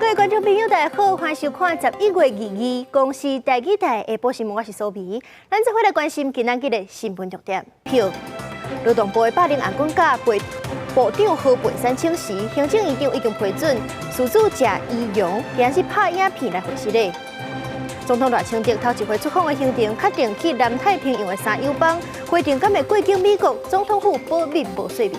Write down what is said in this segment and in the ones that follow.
各位觀眾朋友，大家好，歡迎收看11月22公視台語台下晡新聞，我是蘇眉。咱這回來關心今仔日的新聞重點。票，勞動部的霸凌案管甲部長何本山請辭，行政院長已經批准，事主謝宜容今日拍影片來回實的。總統賴清德頭一回出訪的行程，確定去南太平洋的三友邦，回程敢會過境美國，總統府保密無說明。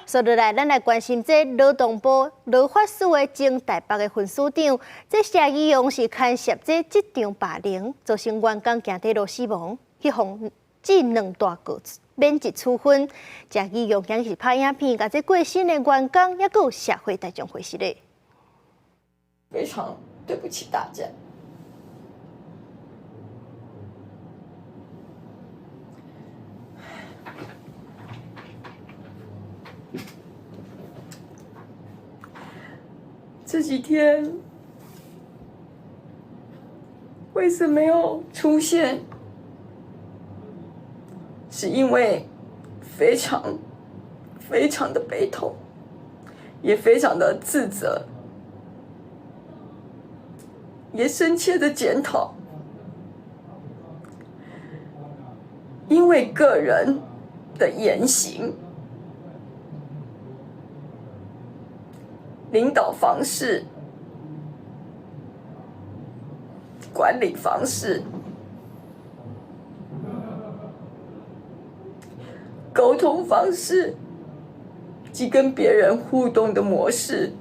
接落來，咱來關心這勞動部勞發署的前台北的分署長，這謝宜容是牽涉這職場霸凌，造成員工行底路死亡，去予記兩大過免職處分。謝宜容今日是拍影片，共這過身的員工，猶閣有社會大眾回實的。非常對不起大家。這幾天為什麼沒有出現？是因為非常非常的悲痛，也非常的自責，也深切的檢討，因為個人的言行、領導方式、管理方式、溝通方式及跟別人互動的模式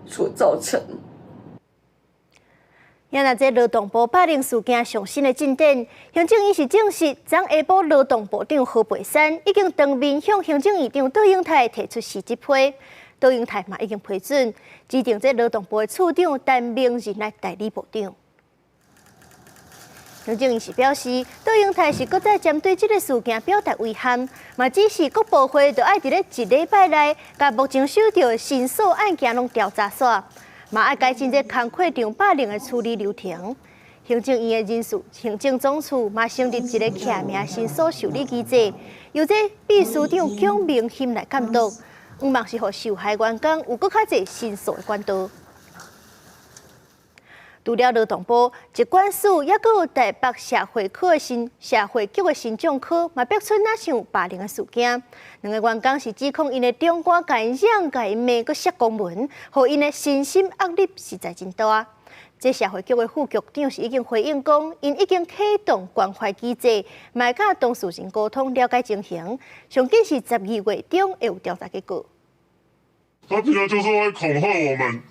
所造成。也若這勞動部霸凌事件上新的進展，行政院是證實，昨下晡勞動部長何培山已經當面向行政院長卓榮泰提出辭職批，卓榮泰嘛已經批准指定這勞動部的處長陳明仁來代理部長。行政院是表示，卓榮泰是閣再針對這个事件表達遺憾，嘛指示各部會著愛佇咧一禮拜內，共目前收著的申訴案件攏調查煞。嘛愛改進這工課場霸凌的處理流程。行政院的人事行政總處嘛成立一個匿名申訴受理機制，由這秘書長蔣明鑫來監督，向望是予受害員工有閣較濟申訴的管道。除了勞動部、疾管署，猶閣有台北社會科的新社會局的身障科，嘛逼出若像霸凌的事件。兩個員工是指控𪜶的長官共𪜶嚷、共𪜶罵、閣寫公文，予𪜶的身心壓力實在真大。這社會局的副局長是已經回應講，𪜶已經啟動關懷機制，嘛會佮當事人溝通了解情形。上緊是12月中會有調查結果。他平常就是會恐嚇我們，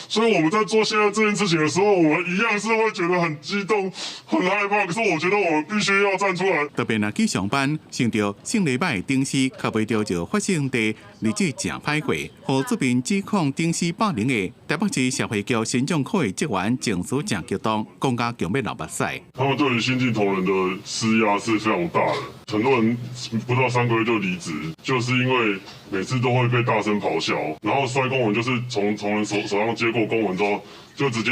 所以我們在做現在這件事情的時候，我們一樣是會覺得很激動、很害怕。可是我覺得我們必須要站出來。特別若去上班，想著上禮拜頂司較袂著就發生佇日子誠歹過，予這邊指控頂司霸凌的台北市社會局身障科的職員情緒誠激動，講甲強欲流目屎。他們對於新進同仁的施壓是非常大的，很多人不到3個月就離職，就是因為每次都會被大聲咆哮，然後摔公文，就是從同仁手上接過公文之後，就直接，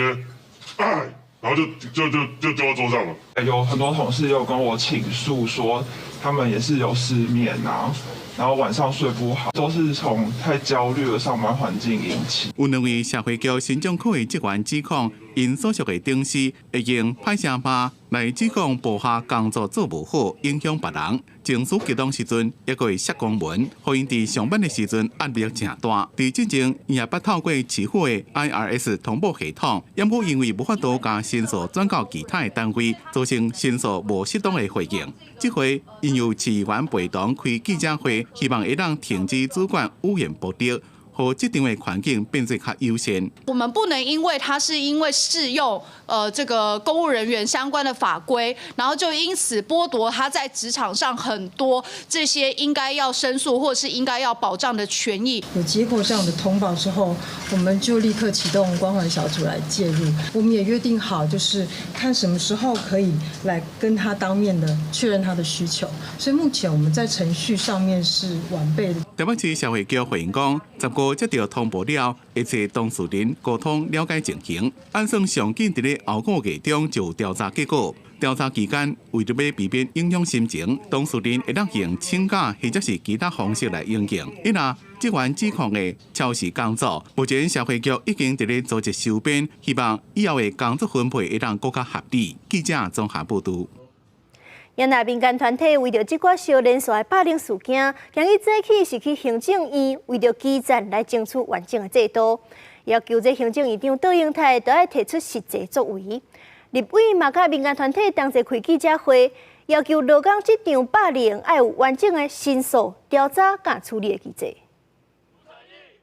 哎，然後就丟到桌上了。有很多同事有跟我傾訴說，他們也是有失眠啊，然後晚上睡不好，都是從太焦慮的上班環境引起。有兩位社會局身障科的職員指控，𪜶所屬的頂司會用歹聲話來指控部下工作做無好，影響別人。情緒激動時陣，猶閣會寫公文，予𪜶佇上班的時陣壓力誠大。佇進前，伊也捌透過市府的 IRS 通報系統，毋過因為無法度共申訴轉到其他的單位，造成申訴無適當的回應。這回，𪜶由市議員陪同開記者會，希望會當停止主管語言暴力，予職場的環境變做較友善。我們不能因為他是因為適用這個公務人員相關的法規，然後就因此剝奪他在職場上很多這些應該要申訴或是應該要保障的權益。有接過這樣的通報之後，我們就立刻啟動關懷小組來介入。我們也約定好，就是看什麼時候可以來跟他當面的確認他的需求。所以目前我們在程序上面是完備的。台北市社會局回應講，十五過接著通報了，會揣當事人溝通了解情形。按算上緊佇咧後個月中就有調查結果。調查期間，為著欲避免影響心情，當事人會當用請假或者是其他方式來應應。伊若職員指控的超時工作，目前社會局已經佇咧組織修編，希望以後的工作分配會當閣較合理。記者綜合報導。也若民間團體為著這寡相連續的霸凌事件，今日早起是去行政院為著基層來爭取完整的制度，要求這行政院長卓榮泰都愛提出實際作為。立委嘛佮民間團體同齊開記者會，要求勞工職場霸凌愛有完整的申訴調查佮處理的機制。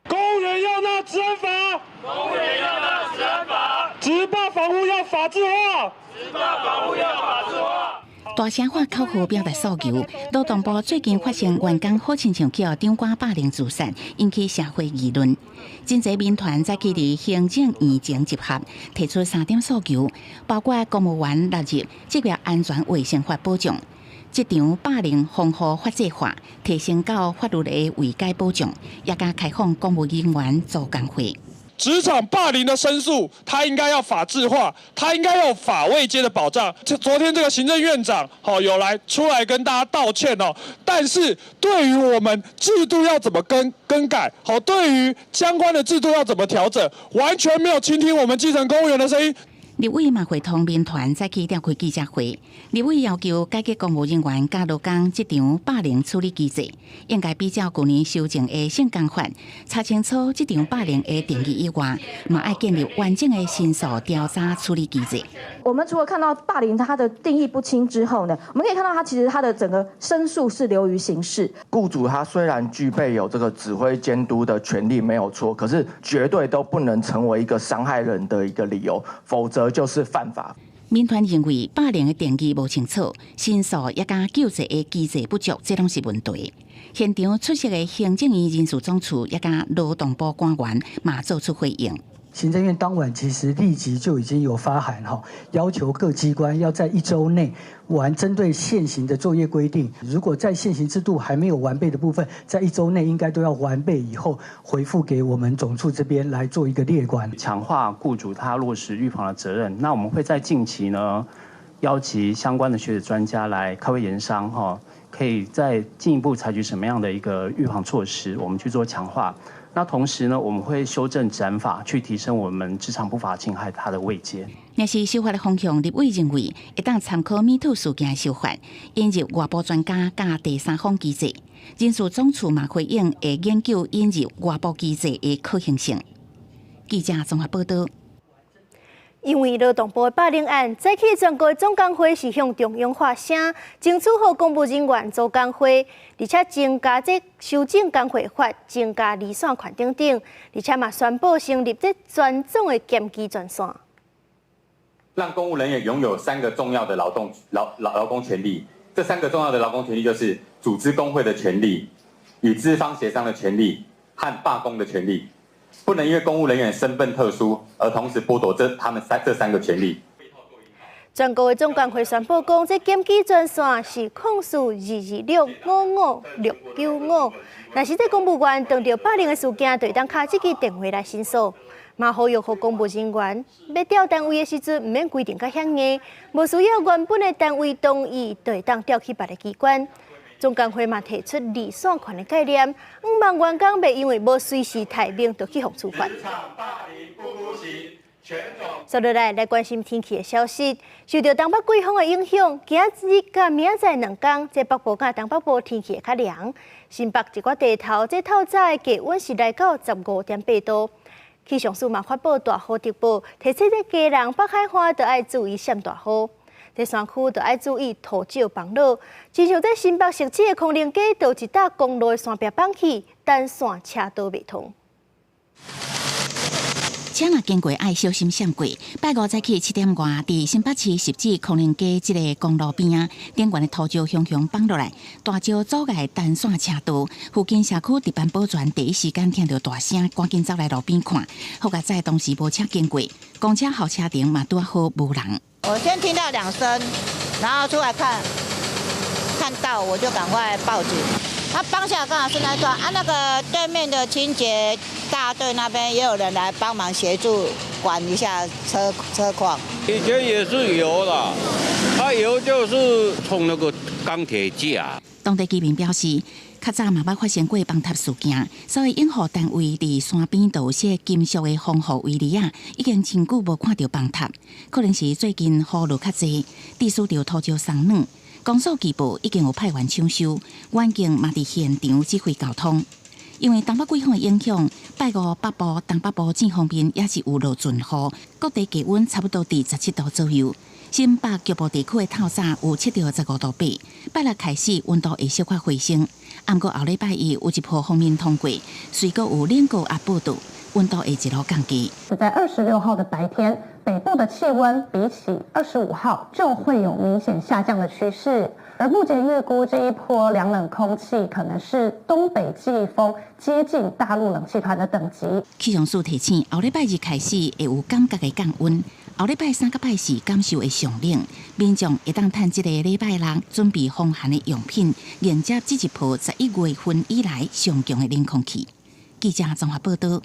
公務員要納職安法，公務員要納職安法，職霸防護要法制化，職霸防護要法制化。大聲喊口號表達訴求。勞動部最近發生員工好親像予長官霸凌自殺，引起社會議論。真濟民團早起佇行政院前集合，提出三點訴求，包括公務員納入職業安全衛生法保障、職場霸凌防護法制化、提升到法律的位階保障，也佮開放公務人員組工會。職場霸凌的申訴，他應該要法制化，他應該有法位階的保障。昨天這個行政院長，好有來出來跟大家道歉哦。但是對於我們制度要怎麼更改，好，對於相關的制度要怎麼調整，完全沒有傾聽我們基層公務員的聲音。立委嘛會同民團早起召開記者會，立委要求改革公務人員佮勞工職場霸凌處理機制，應該比照舊年修正的性工法，查清楚職場霸凌的定義以外，嘛愛建立完整的申訴調查處理機制。我們除了看到霸凌它的定義不清之後呢，我們可以看到它其實它的整個申訴是流於形式。雇主他雖然具備有這個指揮監督的權利沒有錯，可是絕對都不能成為一個傷害人的一個理由，否則就是犯法。民團認為霸凌的定義無清楚，申訴也佮救濟的機制不足，這攏是問題。現場出席的行政院人事總處也佮勞動部官員嘛做出回應。行政院當晚其實立即就已經有發函哈，要求各機關要在一周內完針對現行的作業規定，如果在現行制度還沒有完備的部分，在一周內應該都要完備以後回復給我們總處這邊來做一個列管，強化雇主他落實預防的責任。那我們會在近期呢，邀集相關的學者專家來開會研商哈，可以再進一步採取什麼樣的一個預防措施，我們去做強化。那同時呢，我們會修正職安法，去提升我們職場不法侵害它的位階。若是修法的方向，立委認為會當參考 MeToo 事件的修法，引入外部專家佮第三方機制。人事總處嘛回應會研究引入外部機制的可行性。記者綜合報導。因為勞動部的霸凌案，早起全國總工會是向中央發聲，爭取予公務人員組工會，而且增加這修正工會法，增加離線權等等，而且嘛宣布成立這全總的檢舉專線。讓公務人員擁有三個重要的勞動勞勞勞工權利，這三個重要的勞工權利就是組織工會的權利、與資方協商的權利和罷工的權利。不能因為公務人員身份特殊而同時剝奪這他們三這三個權利。全國的總工會宣布講，這檢舉專線是04-2226-55695。若是這公務員碰著霸凌的事件，就會當敲這支電話來申訴。嘛呼籲予公務人員欲調單位的時陣，毋免規定甲遐硬，無需要原本的單位同意，就會當調去別个機關。總工會嘛提出離線權的概念，向望員工袂因為無隨時提名就去予處罰。接落來來關心天氣的消息，受著東北季風的影響，今仔日佮明仔載兩工，這北部佮東北部天氣會較涼。新北一寡地頭，這透早的低溫是來到15.8度。氣象署嘛發布大雨特報，提醒這基隆北海岸著愛注意閃大雨。這山區著愛注意土石崩落，親像這新北汐止的空靈街，就一搭公路的山壁崩去，單線車道袂通。車若經過愛小心閃過。拜五早起7點外，佇新北市汐止空靈街這个公路邊仔，頂懸的土石雄雄崩落來，大石阻礙單線車道。附近社區值班保全第一時間聽著大聲，趕緊走來路邊看。好佳哉當時無車經過，公車候車亭嘛拄好無人。我先聽到兩聲，然後出來看，看到我就趕快報警。他當下剛好是那段啊，那個對面的清潔大隊那邊也有人來幫忙協助管一下車況。以前也是油啦，它油就是衝那個鋼鐵架。當地居民表示，較早嘛捌發生過崩塌事件，所以養護單位佇山邊都有設金屬的防護圍籬仔，已經真久無看著崩塌，可能是最近雨落較濟，致使著土石鬆軟。公所據報已經有派員搶修，遠警嘛佇現場指揮交通。因為東北季風的影響，拜五北部、東北部這方面也是有落陣雨，各地氣溫差不多佇17度左右。新北局部地區的透早有測著15.8度，拜六開始溫度會小可回升。毋過後禮拜一有一波鋒面通過，隨閣有冷高壓報道，溫度會一路降低。在26號的白天，北部的氣溫比起25號就會有明顯下降的趨勢。而目前預估這一波涼冷空氣可能是東北季風接近大陸冷氣團的等級。氣象署提醒，後禮拜日開始會有感覺的降溫，後禮拜三佮拜四感受會上冷，民眾會當趁這个禮拜六準備防寒的用品，迎接這一波11月份以來上強的冷空氣。記者綜合報道。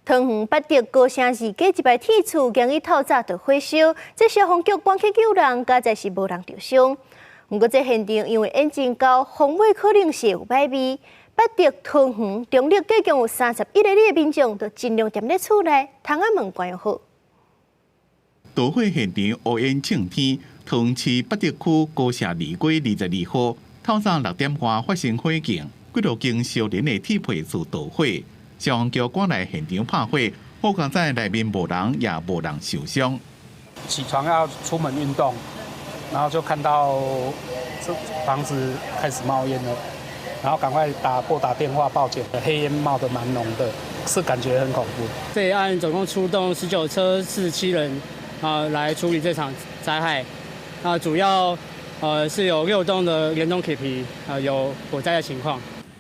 桃園八德高城二街一排鐵厝，今日透早就火燒，這消防局趕去救人，佳哉是無人著傷。毋過這現場因為煙真高，風尾可能是有歹味。八德桃園中壢計共有31里的民眾，都盡量踮咧厝內，窗仔門關好。導火現場烏煙衝天，桃園市八德區高社二街22號，透早6點外發生火警，幾落間相連的鐵皮厝導火，消防局趕來現場拍火，好佳哉內面無人，也無人受傷。起床要出門運動，然後就看到這房子開始冒煙了，然後趕快撥打電話報警，黑煙冒得蠻濃的，是感覺很恐怖。這一案總共出動19車47人啊，來處理這場災害。啊，主要是有六棟的連棟鐵皮啊有火災的情況。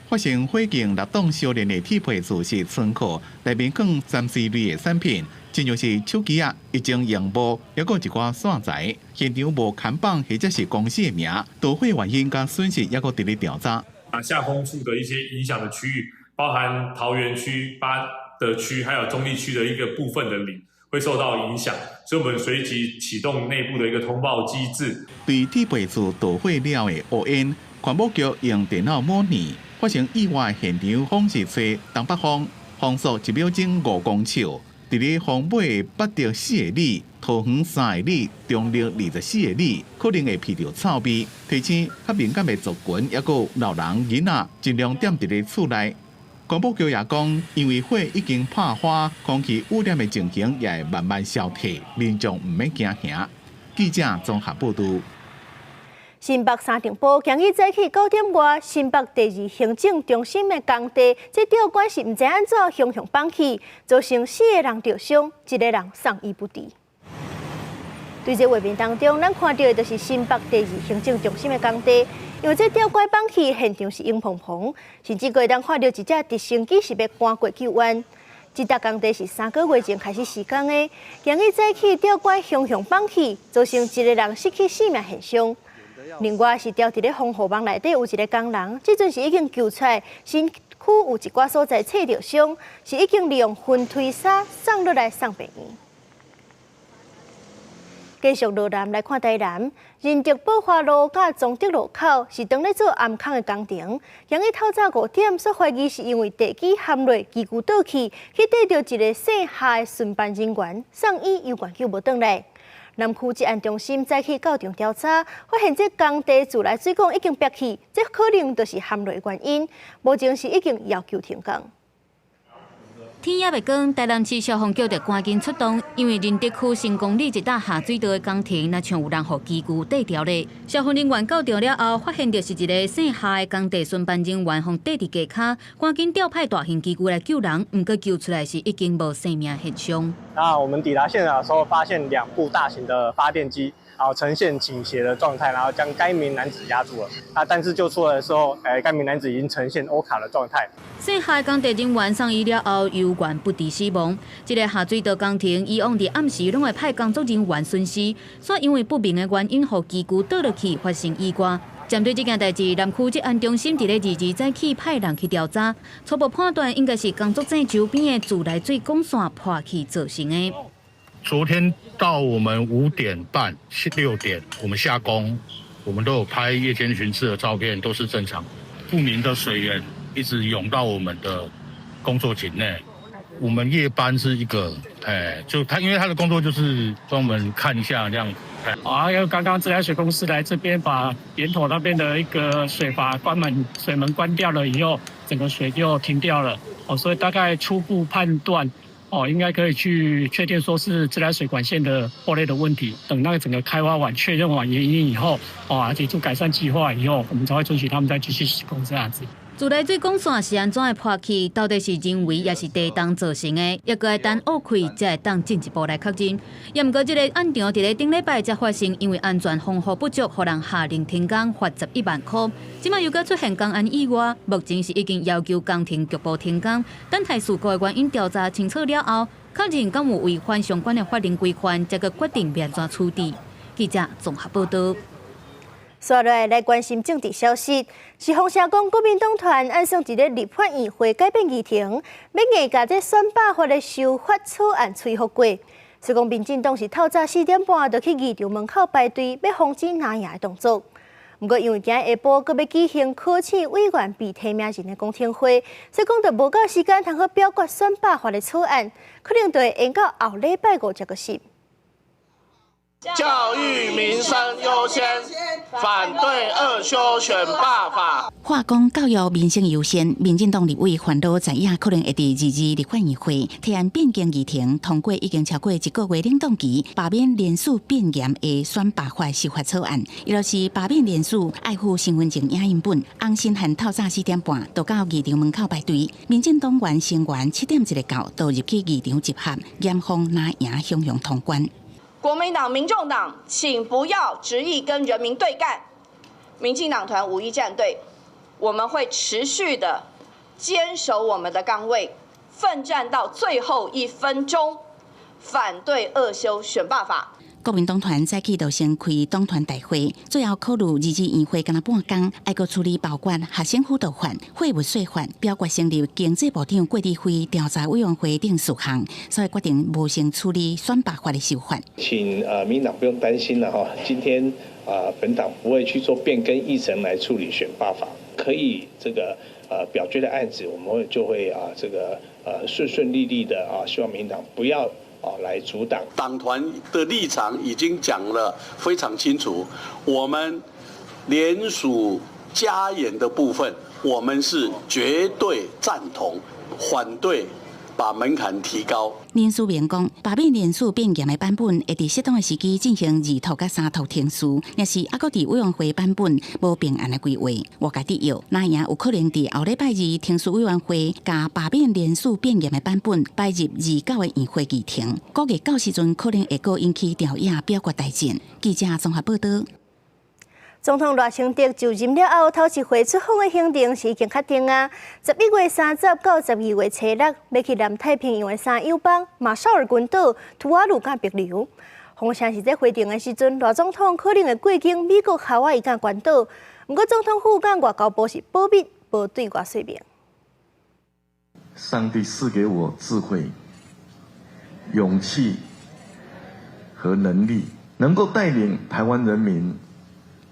發生火警，六棟相連的鐵皮厝是倉庫，內面放三 C 類的產品，親像是手機仔、液晶螢幕，抑閣一寡線材。現場無看板或者是公司的名，導火原因佮損失抑閣佇咧調查。啊，下風處的一些影響的區域，包含桃園區、八德區，還有中壢區的一個部分的里會受到影響，所以我們隨即啟動內部的一個通報機制。對鐵皮厝導火了的烏煙，環保局用電腦模擬發生意外現場風是吹東北風，風速1秒鐘5公尺，佇咧風尾八德4里，桃園3里，中壢24里，可能會鼻著臭味。提醒較敏感的族群，抑閣老人囡仔，盡量踮佇咧厝內。環保局也講，因為火已經拍花，空氣污染的情形也會慢慢消退，民眾毋免驚嚇。記者綜合報導。新北三重埔今日早起9點外，新北第二行政中心的工地，這吊管是毋知按怎雄雄崩去，造成四个人著傷，一个人送醫不治。對這畫面當中，咱看著的就是新北第二行政中心的工地，因為這吊管崩去，現場是湧蓬蓬，甚至閣會當看著一隻直升機是欲趕過救援。這搭工地是3個月前開始施工的，今日早起吊管雄雄崩去，造成一个人失去性命現象。另外是吊佇咧防護網內底有一个工人，這陣是已經救出來，身軀有一寡所在切著傷，是已經利用雲推沙送落來送病院。繼續落南來看台南，仁德寶華路佮崇德路口是當咧做頷孔的工程。今日透早5點，所懷疑是因為地基陷落，機具倒去，去硩著一个姓夏的巡班人員，送醫猶原救無轉來。南區治安中心早起到場調查，發現這工地自來水管已經煏去，這可能就是陷落的原因。目前是已經要求停工。天猶未光，台南市消防局就趕緊出動，因為仁德區成功里一搭下水道的工程，若像有人予機具硩著咧。消防人員到場了後，發現著是一个姓夏的工地巡班人員，予硩佇地跤，趕緊調派大型機具來救人，毋過救出來時已經無生命現象。那我們抵達現場的時候，發現兩部大型的發電機，然後呈現傾斜的狀態，然後將該名男子壓住了。啊，但是救出來的時候，該名男子已經呈現歐卡的狀態。姓夏的工地人員送醫了後，猶原不治死亡。這个下水道工程以往佇暗時攏會派工作人員巡視，煞因為不明的原因，予機具倒落去發生意外。針對這件代誌，南區職安中心佇咧22早起派人去調查，初步判斷應該是工作井周邊的自來水管線破去造成的。昨天到我們5點半、6點，我們下工，我們都有拍夜間巡視的照片，都是正常。不明的水源一直湧到我們的工作井內。我們夜班是一個，哎，就他，因為他的工作就是幫我們看一下這樣。啊，因為剛剛自來水公司來這邊把源頭那邊的一個水閥關門、水門關掉了以後，整個水就停掉了。哦，所以大概初步判斷，哦，應該可以去確定說是自來水管線的破裂的問題。等那個整個開挖完、確認完原因以後，哦，提出改善計劃以後，我們才會准許他們再繼續施工這樣子。自來水管線是按怎會破去？到底是人為抑是地動造成的？猶閣愛等挖開，才會當進一步來確認。也毋過，這個案場佇咧頂禮拜才發生，因為安全防護不足，予人下令停工，罰11萬塊。這擺又閣出現工安意外，目前是已經要求工程局部停工，等待事故的原因調查清楚了後，確認敢有違反相關的法令規範，才閣決定欲按怎處置。記者綜合報導。紲落來來關心政治消息，是風聲講國民黨團按算佇咧立法院會改變議程，欲硬共這選罷法的修法草案催予過。所以講民進黨是透早4點半就去議場門口排隊，欲防止拿贏的動作。毋過因為今下晡閣欲舉行考試委員被提名人的公聽會，所以講就無夠時間通好表決選罷法的草案，可能就會延到後禮拜五才閣審。教育民生優先，反對二修選罷法。話講教育民生優先，民進黨立委煩惱在野可能會佇22立法院會提案變更議程，通過已經超過一個月冷凍期，罷免連署變嚴的選罷法修法草案。伊就是罷免連署愛護身份證影印本，洪申翰透早4點半就到議場門口排隊，民進黨員成員7點一個到，就入去議場集合，嚴防拿贏雄雄通關。國民黨、民眾黨，請不要執意跟人民對幹。民進黨團五一戰隊，我們會持續的堅守我們的崗位，奮戰到最後一分鐘，反對二修選罷法。國民黨團早起就先開黨團大會，最後考慮22院會干焦半工，愛閣處理包括學生輔導法、貨物稅法、表決成立經濟部長郭台輝調查委員會等事項，所以決定無先處理選罷法的修法。請民進黨不用擔心了哈，今天本黨不會去做變更議程來處理選罷法，可以這個表決的案子，我們會就會這個順順利利的啊，希望民進黨不要來阻擋。黨團的立場已經講了非常清楚，我們聯署加嚴的部分，我們是絕對贊同，反對把門檻提高。林書明講，罷免連署變嚴的版本會佇適當的時機進行二讀佮三讀程序，若是猶閣佇委員會版本無定案的規劃，外界質疑，那也有可能佇後禮拜二程序委員會共罷免連署變嚴的版本擺入29的院會議程，估計到時陣可能會閣引起朝野表決大戰。記者綜合報導。總統賴清德就任了後，頭一回出訪的行程是已經確定啊。11月30到12月初6，欲去南太平洋的三友邦馬紹爾群島、吐瓦魯佮帛琉。風聲是這回程的時陣，賴總統可能會過境美國夏威夷佮關島。毋過總統府佮外交部是保密，無對外說明。上帝賜給我智慧、勇氣和能力，能夠帶領台灣人民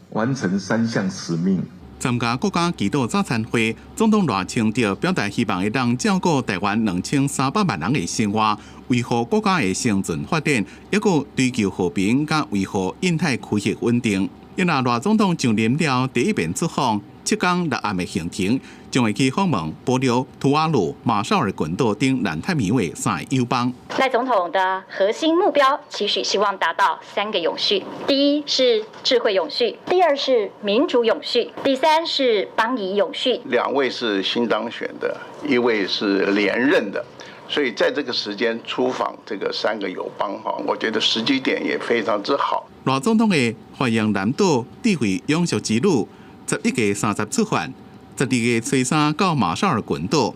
完成三項使命。參加國家祈禱早餐會，總統賴清德表達希望會當照顧台灣2300萬人的生活，維護國家的生存發展，抑閣追求和平，佮維護印太區域穩定。因為賴總統上任了第一遍出訪，7工6暗的行程，將會去訪問帛琉、吐瓦魯、馬紹爾群島等南太平洋的三个友邦。賴總統的核心目標，其實希望達到三個永續：第一是智慧永續，第二是民主永續，第三是邦誼永續。兩位是新當選的，一位是連任的，所以在這個時間出訪這個三個友邦哈，我覺得時機點也非常之好。賴總統的歡迎南島智慧永續之旅，11月30出發，12月初三到馬紹爾群島。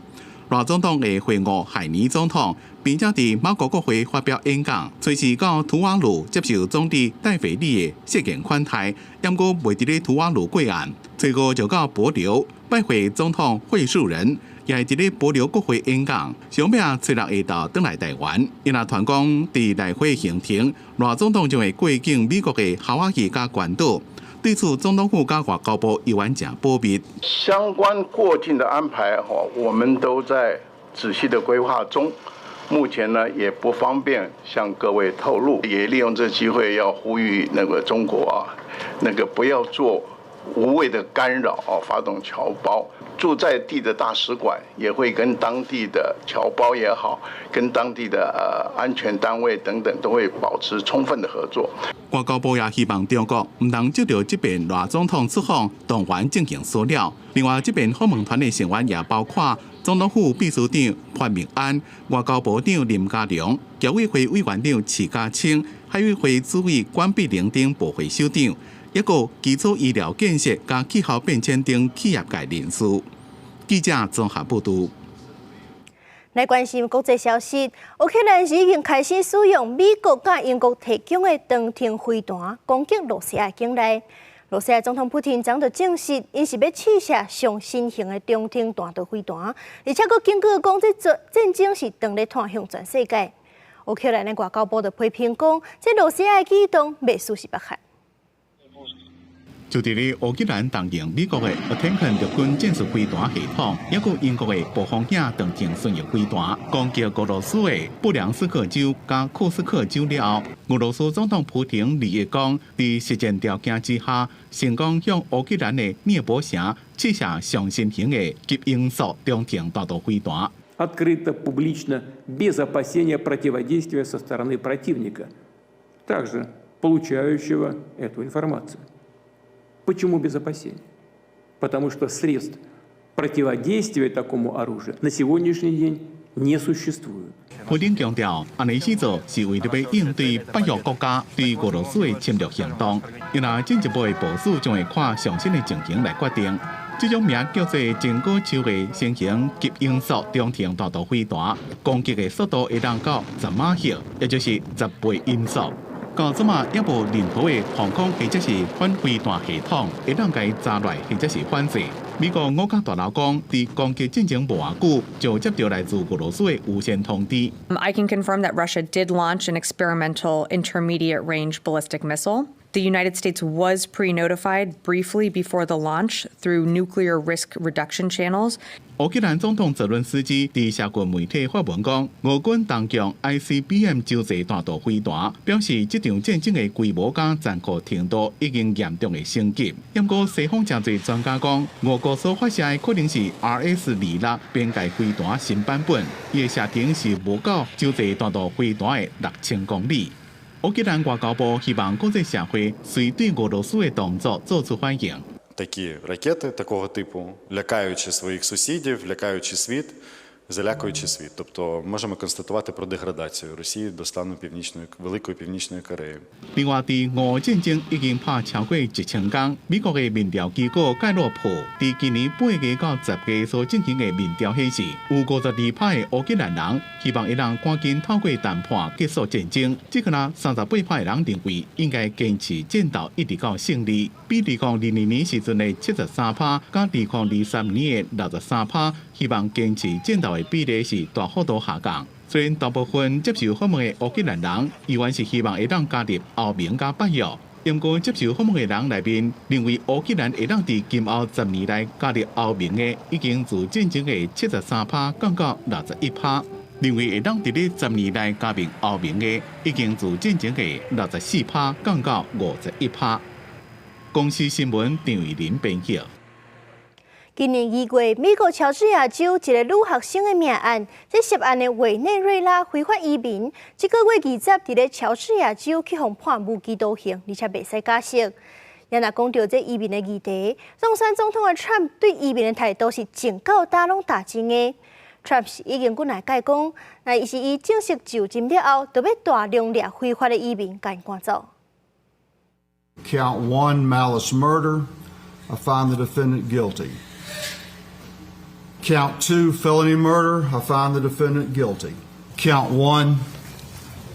賴總統會會晤海尼總統，並且佇馬國國會發表演講。隨時到吐瓦魯接受總理戴斐利的設宴款待，毋過袂佇咧吐瓦魯過晚。隨後就到帛琉拜會總統惠恕仁，也會佇咧帛琉國會演講。上尾啊，初六下晝轉來台灣。伊若傳講佇來回行程，賴總統將會過境美國的夏威夷佮關島。對此，總統府佮外交部猶原誠保密。相關過境的安排，我們都在仔細的規劃中。目前呢，也不方便向各位透露。也利用這機會要呼籲那個中國啊，那個不要做無謂的干擾啊，發動僑胞駐在地的大使館也會跟當地的僑胞也好，跟當地的安全單位等等都會保持充分的合作。外交部也希望中國毋通藉著這遍賴總統出訪動員進行騷擾。另外，這遍訪問團的成員也包括總統府秘書長潘孟安、外交部長林佳龍、僑委會委員長徐佳青、海委會主委管碧玲等部會首長，抑閣基礎醫療建設佮氣候變遷等企業界人士。記者綜合報導。來關心國際消息，烏克蘭是已經開始使用美國佮英國提供的長程飛彈攻擊羅西亞境內。羅西亞總統普丁昨就證實，𪜶是欲試射上新型的長程彈道飛彈，而且閣警告講，這戰爭是當咧拖向全世界。烏克蘭的外交部就批評講，這羅西亞的舉動袂輸是北韓。就佇咧烏克蘭動用美國的 ATACMS 陸軍戰術飛彈系統，抑閣英國的暴風影長程巡弋飛彈，攻擊俄羅斯的布良斯克州佮庫斯克州了後，俄羅斯總統普丁二一講，佇實戰條件之下，成功向烏克蘭的聶波城試射上新型的極音速中程彈道飛彈。 Открыто, публично, без опасения противодействия со стороны противника, также получающего эту информацию. Почему без опасений? Потому что средств противодействия такому оружию на сегодняшний день не существует. 普丁強調，按呢做是為著欲應對北約國家對俄羅斯的侵略行動。伊若進一步的部署，將會看上新的情形來決定。這種名叫做堅果樹的新型極音速中程彈道飛彈，攻擊的速度會當到10馬赫，也就是10倍音速。到這馬猶無任何的防空或者是反飛彈系統會當共伊查落或者是反制。美國五角大樓講，佇攻擊進前無偌久，就接著來自俄羅斯的預先通知。 I can confirm that Russia did launch an experimental intermediate range ballistic missile. The United States was pre-notified briefly before the launch through nuclear risk reduction channels. 烏克蘭總統澤倫斯基佇社群媒體發文講，俄軍動用 ICBM 洲際彈道飛彈，表示這場戰爭的規模佮殘酷程度已經嚴重的升級。毋過西方誠濟專家講，俄國所發射的可能是 RS-26邊界飛彈新版本，伊的射程是無到洲際彈道飛彈的6000公里。烏克蘭外交部希望國際社會隨對俄羅斯的動作做出反應。 Такі ракети такого типу, лякаючи своїх сусідів, лякаючи світ, залякуючи світ. Тобто можемо констатувати про деградацію Росії до стану північної Великої Північної Кореї. 另外，佇俄烏戰爭已經拍超過1000工，美國的民調機構蓋洛普佇今年8月到10月所進行的民調顯示，有52趴的烏克蘭人希望會當趕緊透過談判結束戰爭，只閣焦38趴的人認為應該堅持戰鬥一直到勝利。比2022年時陣的73趴，佮2023年的63趴，希望堅持戰鬥的比例是大幅度下降。雖然大部分接受訪問的烏克蘭人，猶原是希望會當加入歐盟佮北約，毋過接受訪問的人內面，認為烏克蘭會當佇今後10年內加入歐盟的，已經自進前的73趴降到61趴；認為會當佇咧十年內加入歐盟的，已經自進前的64趴降到51趴。公視新聞張玉林編譯。今年2月，美國喬治亞州一个女學生的命案，這涉案的委內瑞拉非法移民，這个月20佇咧喬治亞州去予判無期徒刑，而且袂使假釋。也若講著這移民的議題，當選總統的川普對移民的態度是從到膽攏打真的。川普是已經幾若擺講，若伊是伊正式就任了後，就欲大量掠非法的移民共𪜶趕走。 Count one, malice murder. I find the defendant guilty. Count two, felony murder, I find the defendant guilty. Count one,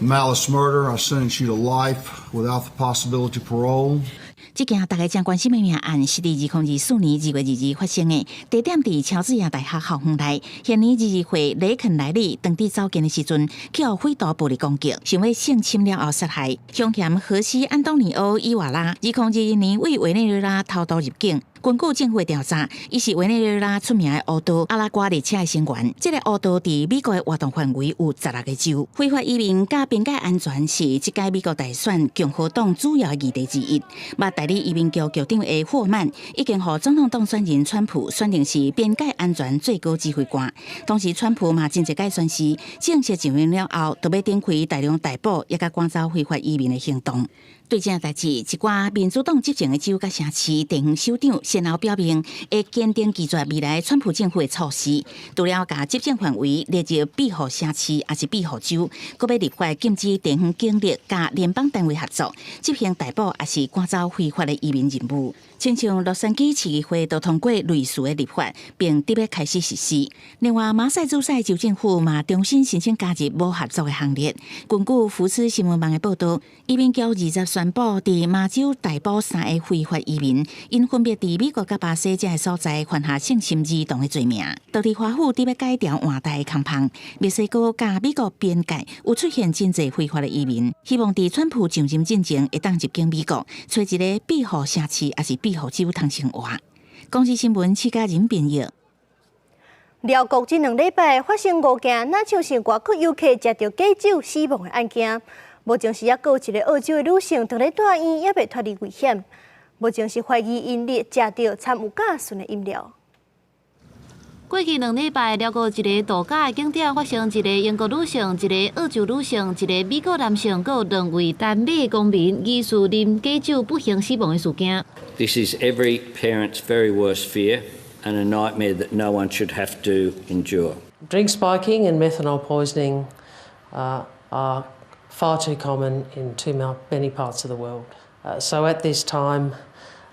malice murder, I sentence you to life without the possibility of parole. 這件大家真關心的命案，是佇2024年2月22日發生的，地點佇喬治亞大學校園內。現年22歲雷肯萊利當佇走近的時陣，去予匪徒暴力攻擊，想欲性侵了後殺害。兇嫌荷西安東尼奧伊瓦拉，2021年對委內瑞拉偷渡入境。根據政府的調查，伊是委內瑞拉出名的黑道阿拉瓜列車的成員。這個黑道佇美國的活動範圍有16個州。非法移民佮邊界安全是這屆美國大選共和黨主要議題之一。捌代理移民局局長的霍曼已經予總統當選人川普選定是邊界安全最高指揮官。同時，川普嘛真濟擺宣示，正式上任了後，就欲展開大量逮捕，抑佮趕走非法移民的行動。對這件代誌，一寡民主黨執政的州佮城市地方首長先後表明，會堅定拒絕未來川普政府的措施。除了共執政範圍列入庇護城市，抑是庇護州，閣欲立法禁止地方警力佮聯邦單位合作執行逮捕，抑是趕走非法的移民任務。親像洛杉磯市議會都通過類似的立法，並得欲開始實施。另外，馬賽諸塞州政府嘛重新申請加入無合作的行列。根據福斯新聞網的報導，移民局20宣布，佇麻州逮捕三个非法移民，𪜶分別佇美國佮巴西這个所在犯下性侵兒童的罪名。當地華府得欲改朝換代的空縫，墨西哥佮美國邊界有出現真濟非法的移民，希望佇川普上任進前會當入境美國，揣一个庇護城市抑是庇護州通生活。公視新聞，施嘉仁編譯。寮國這2禮拜發生五件，若像是外國遊客食著假酒死亡的案件。目前是猶閣有一个澳洲的女性，佇咧住院，猶未脫離危險。目前是懷疑𪜶咧食著摻有甲醇的飲料。過去2禮拜，寮國一个度假的景點發生一个英國女性、一个澳洲女性、一个美國男性，閣有兩位丹麥公民疑似啉假酒不幸死亡的事件。 This is every parent's very worst fear and a nightmare that no one should have to endure. Drink spiking and methanol poisoning are far too common in too many parts of the world. So at this time,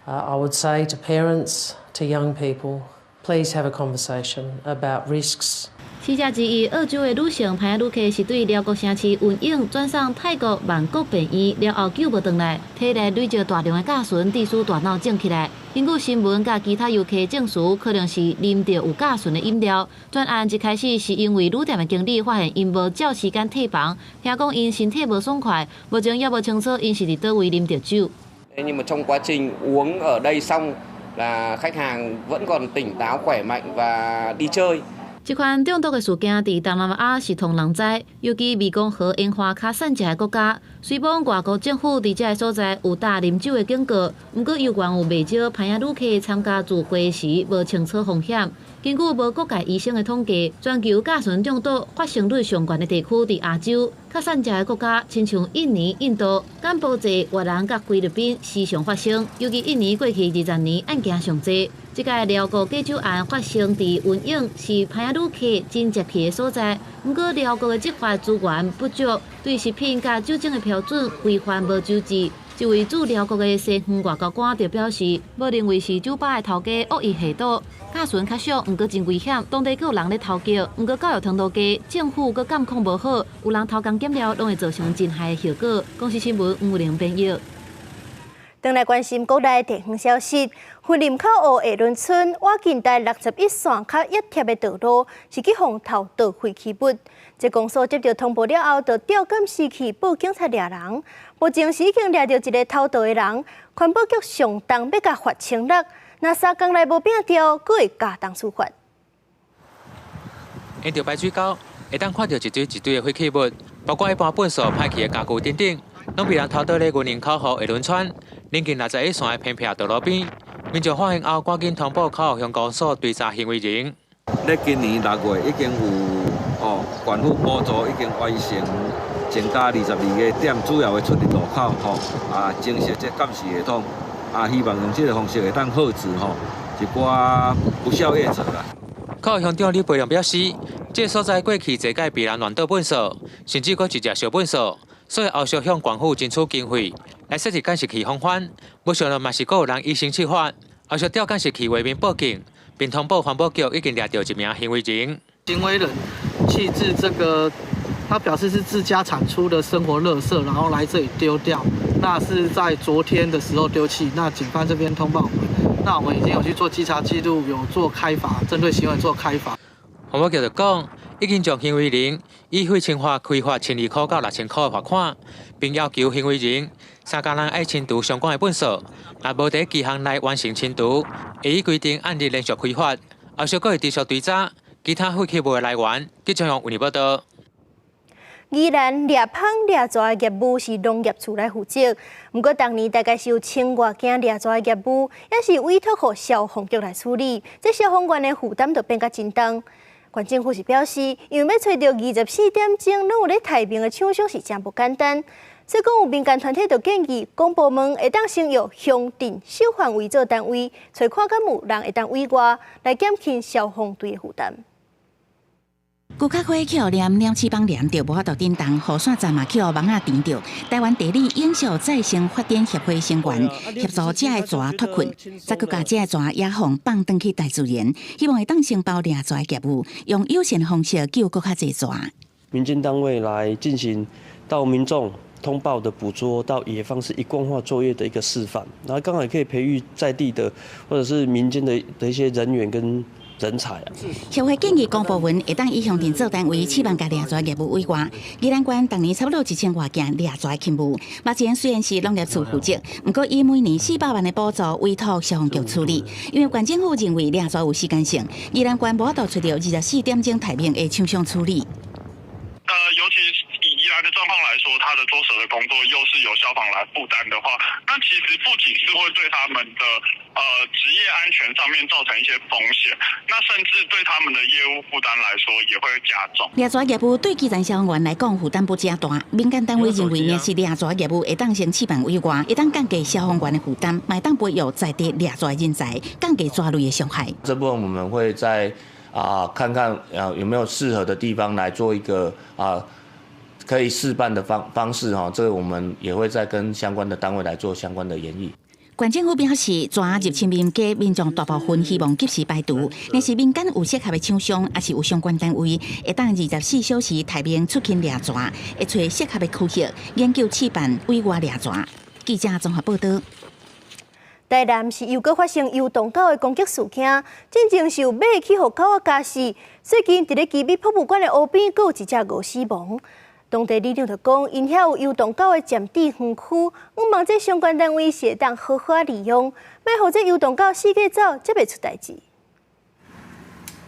I would say to parents, to young people, please have a conversation about risks. 死者之一，澳洲的女性歹仔旅客是對寮國城市雲永轉送泰國曼谷病院了後救無轉來，體內累積大量的甲醇，致使大腦腫起來。根據新聞佮其他遊客證實，可能是啉著有甲醇的飲料。全案一開始是因為旅店的經理發現𪜶無照時間退房，聽講𪜶身體無爽快，目前猶無清楚𪜶是佇佗位啉著酒。 Nhưng mà trong quá trình uống ở đây xong là khách hàng vẫn còn tỉnh táo, khỏe mạnh và đi chơi. 這款中毒的事件佇東南亞是予人知，尤其湄公河煙花較散食的國家。雖罔外國政府佇這个所在有打啉酒的警告，毋過猶原有袂少歹仔旅客參加聚會時無清楚風險。根據無國界醫生的統計，全球甲醇中毒發生率上懸的地區佇亞洲，較散食的國家，親像印尼、印度、柬埔寨、越南佮菲律賓時常發生。尤其印尼過去20年案件上濟。這個寮國假酒案發生佇雲永，是歹仔旅客真捷去的所在。毋過寮國的執法資源不足，對食品佮酒精的標準規範無周至。一位駐寮國的西方外交官就表示，無認為是酒吧的頭家惡意下賭，甲醇較俗，毋過真危險。當地閣有人咧偷叫，毋過教育程度低，政府閣監控無好，有人偷工減料，攏會造成真害的後果。公視新聞吳玲編譯。轉來關心國內地方消息，雲林口湖下崙村倚近台61線較一貼的道路，是去予偷倒廢棄物。這公所接著通報了後，就調監視器報警察掠人。目前是已經掠著一个偷盜的人，環保局上重欲共罰千六，若3工內無摒掉，閣會加重處罰。沿著排水溝，會當看著一堆一堆的廢棄物，包括一般糞埽、歹去的家具等等，攏被人偷倒咧雲林口湖下崙村鄰近61線的偏僻道路邊。民眾發現後，趕緊通報口湖鄉公所追查行為人。咧今年6月已經有縣府補助已經完成增加22個點主要的出入路口增設這監視系統，希望用這个方式會當遏止一寡不肖業者啦。口湖鄉長李培良表示，這个所在過去濟擺被人亂倒糞埽，甚至閣直接燒糞埽，所以後續向縣府爭取經費來設置監視器防範。無想到嘛是閣有人以身試法，後續調監視器畫面報警，並通報環保局已經掠著一名行為人。行為人棄置這個，他表示是自家產出的生活垃圾，然後來這裡丟掉。那是在昨天的時候丟棄。那警方這邊通報我們，那我們已經有去做稽查記錄，有做開罰，針對行為做開罰。環保局就講，已經將行為人以廢清化開罰1200箍到6000箍的罰款，並要求行為人三工內愛清除相關的糞掃，若無佇期限內完成清除，會依規定按日連續開罰，後續閣會持續追查其他廢棄物的來源。記者用為你報道。宜蘭獵蜂獵蛇的業務是農業處來負責，毋過逐年大概是有千外件獵蛇的業務，也是委託予消防局來處理，這消防員的負擔就變甲真重。縣政府是表示，因為欲揣著24點鐘攏有咧待命的廠商是誠無簡單，所以講有民間團體就建議，公部門會當先用鄉鎮小範圍做單位，揣看敢有人會當委外來減輕消防隊的負擔。高卡火去予黏鳥翅膀黏著，無法度振動，雨傘閘嘛去予網仔纏著。臺灣地理永續再生發展協會成員協助這个蛇脫困，再閣共這个蛇野放放轉去大自然，希望會當承包掠蛇的業務，用友善方式救閣較濟蛇。民間單位來進行到民眾通報的捕捉到野放是一貫化作業的一個示範，然後剛好也可以培育在地的或者是民間的一些人員跟人才啊！協會建議公部門會當以鄉鎮做單位，試辦共掠蛇業務委外。宜蘭縣逐年差不多1000外件掠蛇勤務，目前雖然是農業處負責，毋過以每年400萬的補助委託消防局處理。因為縣政府認為掠蛇有時間性，宜蘭縣無法度揣著24點鐘待命的廠商處理。尤其以宜蘭的狀況來說，他的捉蛇的工作又是由消防來負擔的話，那其實不僅是會對他們的職業安全上面造成一些風險，那甚至對他們的業務負擔來說也會加重。掠蛇業務對基層消防員來講負擔不誠大，民間單位認為，若是掠蛇業務會當先試辦委外，會當降低消防員的負擔，嘛會當培育在地掠蛇人才，降低蛇類的傷害。這部分我們會再看看有沒有適合的地方來做一個可以試辦的方式哈，這個我們也會再跟相關的單位來做相關的研議。縣政府表示，蛇入侵民家，民眾大部分希望及時排除。若是民間有適合的廠商，抑是有相關單位，會當24小時待命出勤掠蛇，會揣適合的區域研究試辦委外掠蛇。記者綜合報道。台南是又閣發生遊動狗的攻擊事件，進前是有馬去予狗仔咬死，最近佇咧旗美博物館的湖邊，閣有一隻鵝死亡。當地里長就講，𪜶遐有遊動狗的佔地園區，向望這相關單位是會當好好利用，莫予這遊動狗四界走，才袂出代誌。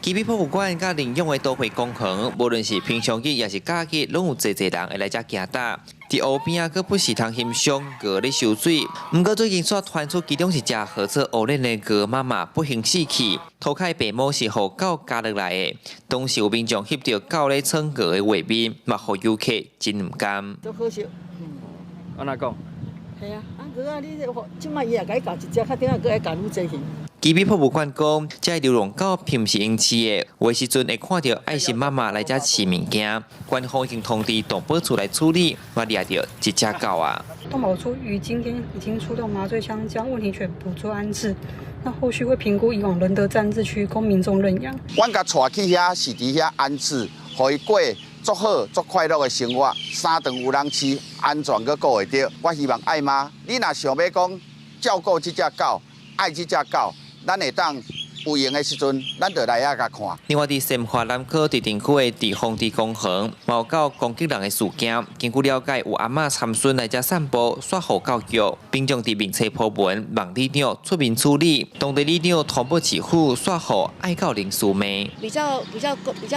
旗美博物館佮領養的都會公園，無論是平常日抑是假日，攏有濟濟人會來遮行踏。佇湖邊仔，閣不時通欣賞鵝咧游水。毋過最近煞傳出其中一隻號做烏輪的鵝媽媽不幸死去，塗跤的白毛是予狗咬落來的。當時有民眾翕著狗咧創鵝的畫面，嘛予遊客真毋甘。足可惜。按怎講？係啊，啊鵝仔，你這這擺伊也共伊咬一隻，較頂下閣愛咬愈濟去。旗美博物館講，這流浪狗並毋是𪜶飼的，有的時陣會看著愛心媽媽來遮飼物件，官方已經通知動保處來處理，嘛掠著一隻狗仔。動保處於今天已經出動麻醉槍，將問題犬捕捉安置。那後續會評估移往仁德暫置區供民眾認養。阮共帶去遐是佇遐安置，予伊過足好、足快樂的生活。三頓有人飼，安全閣顧會著。我希望愛媽，你若想欲講照顧這隻狗，愛這隻狗。咱會當有閒的時陣，咱就來遐共看。另外，佇善化南科佇鎮區的地方地公園，嘛有狗攻擊人的事件。根據了解，有阿嬤摻孫來遮散步，煞予狗咬，民眾佇面冊 po 文，望里長出面處理。當地里長通報市府，煞予愛狗人士罵。比較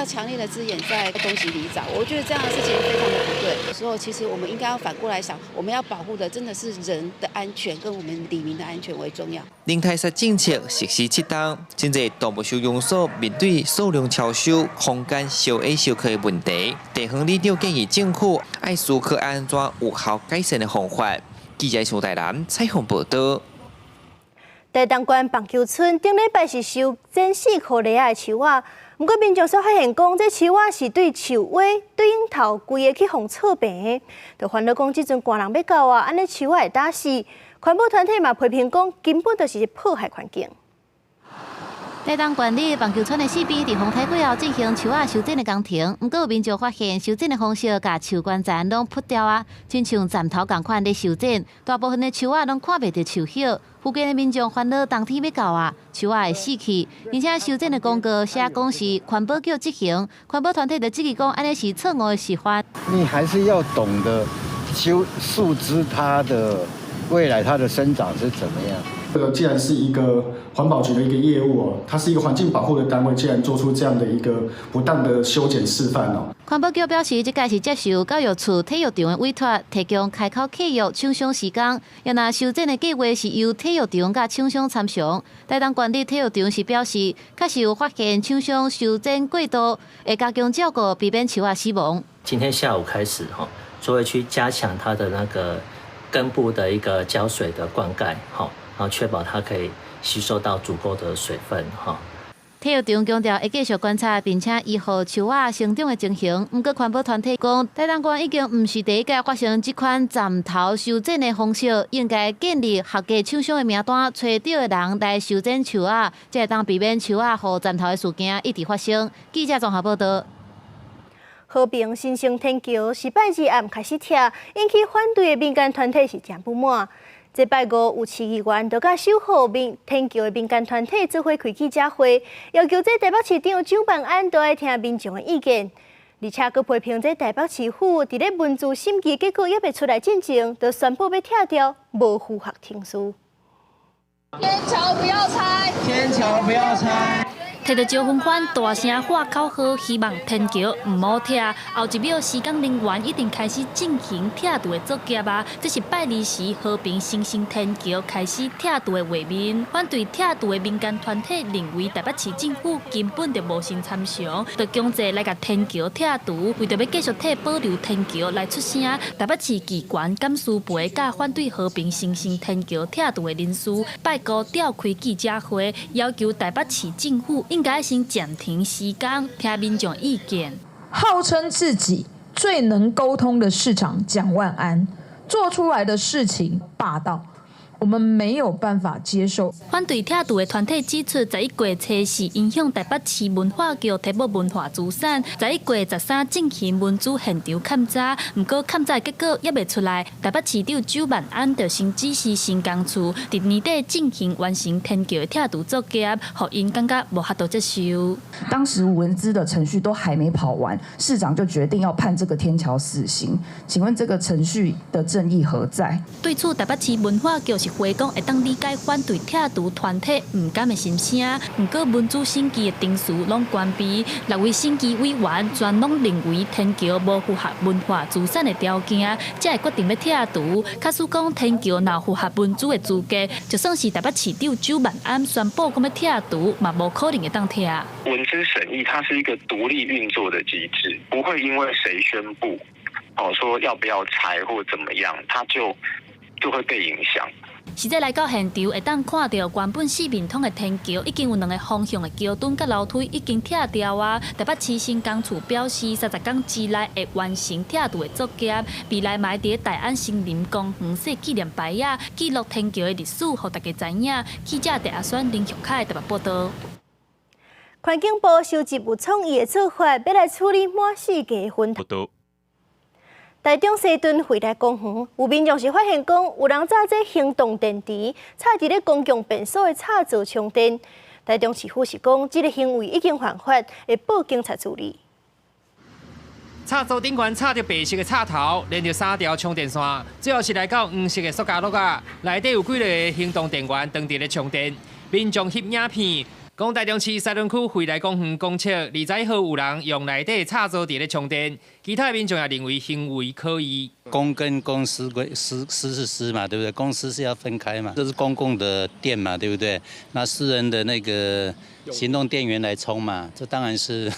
強烈的字眼在攻擊里長，我覺得這樣的事情非常的不對。有時候其實我們應該要反過來想，我們要保護的真的是人的安全，跟我們里民的安全為重要。人太殺政策實施7冬，真濟動物收容所面對數量超收、空間小矮小客的問題。地方里長建議政府愛思考按怎有效改善的方法。記者蘇台南採訪報道。台東縣棒球村頂禮拜是修剪4箍犁仔的樹仔，毋過民眾所發現講，這樹仔是對樹尾對頂頭規个去予錯病的，就煩惱講這陣寒人欲到啊，按呢樹仔會打死。環保團體嘛批評講，根本就是破壞環境。台東縣立棒球村的四邊，佇風颱過後進行樹仔修剪的工程，毋過有民眾發現修剪的方式共樹冠層攏噗掉啊，親像斬頭仝款咧修剪，大部分的樹仔攏看袂著樹葉。附近的民眾煩惱冬天欲到啊，樹仔會死去，而且修剪的廣告寫講是環保局執行，環保團體就質疑講按呢是錯誤的示範。你還是要懂得修樹枝，它的未來它的生長是怎麼樣？這個既然是一個環保局的一個業務哦，它是一個環境保護的單位，既然做出這樣的一個不當的修剪示範哦。環保局表示，這屆是接受教育處體育場的委託，提供開口契約廠商時工。若若修剪的計劃是由體育場佮廠商參詳。台東縣立體育場是表示，確實有發現廠商修剪過度，會加強照顧，避免樹仔死亡。今天下午開始，哈，就會去加強它的那個根部的一個澆水的灌溉，哈。然後確保它可以吸收到足夠的水分，哈。體育場強調會繼續觀察，並且依護樹仔成長的情形。毋過環保團體講，台東縣已經毋是第一屆發生這款斬頭修剪的方式，應該建立合格廠商的名單，揣對的人來修剪樹仔，才會當避免樹仔予斬頭的事件一直發生。記者綜合報道。和平新生天橋是拜二暗開始拆，引起反對的民間團體是誠不滿。這拜五有市議員就佮守護民天橋的民間團體做伙開記者會，要求這台北市長蔣萬安都愛聽民眾的意見，而且閣批評這台北市府佇咧文資審議結果猶未出來進前，就宣布欲拆掉，無符合程序。天橋不要拆！天橋不要拆！提著招紛紛大聲喊口號，希望天橋毋好拆。後一秒，施工人員已經開始進行拆除的作業啊！這是拜二時和平新生天橋開始拆除的畫面。反對拆除的民間團體認為，台北市政府根本就無先參詳，就強制來共天橋拆除。為著欲繼續替保留天橋來出聲，台北市機關監事會佮反對和平新生天橋拆除的人士，拜五召開記者會，要求台北市政府應該先暫停施工，聽民眾意見。號稱自己最能溝通的市長蔣萬安，做出來的事情霸道，我們沒有辦法接受。反對拆除的團體指出，11月初四𪜶向台北市文化局提報文化資產，11月13進行文資現場勘查，毋過勘查結果猶未出來，台北市長蔣萬安就先指示新工處，佇年底進行完成天橋的拆除作業，予𪜶感覺無法度接受。當時文資的程序都還沒跑完，市長就決定要判這個天橋死刑，請問這個程序的正義何在？對此，台北市文化局是回講會當理解反對拆除團體毋甘的心聲，毋過文資審議的程序攏完備，六位審議委員全攏認為天橋無符合文化資產的條件，才會決定欲拆除。假使講天橋若符合文資的資格，就算是台北市長蔣萬安宣布講欲拆除，嘛無可能會當拆。文資審議它是一個獨立運作的機制，不會因為誰宣布哦說要不要拆或怎麼樣，它就會被影響。實際來到現場，會當看著原本四面通的天橋，已經有兩个方向的橋墩佮樓梯已經拆掉啊。台北市新工處表示，30天之內會完成拆除的作業。未來嘛會佇大安森林公園設紀念牌仔，記錄天橋的歷史，予大家知影。記者鄭阿選、林玉凱台北報導。環境部收集有創意的做法，欲來處理滿世界的糞。台中西屯惠來公園有民眾是發現講，有人紮這行動電池插佇咧公共便所的插座充電。台中市府是講，這个行為已經犯法，會報警察處理。插座頂懸插著白色的插頭，連著三條充電線，最後是來到黃色的塑膠袋仔，內底有幾个行動電源當佇咧充電。民眾翕影片，講台中市西屯區惠來公園公廁21號有人用內底插座佇咧充電，其他民眾也認為行為可疑。公跟公私歸私，私是私嘛，對不對？公私是要分開嘛，這是公共的電嘛，對不對？那私人的那個行動電源來充嘛，這當然是，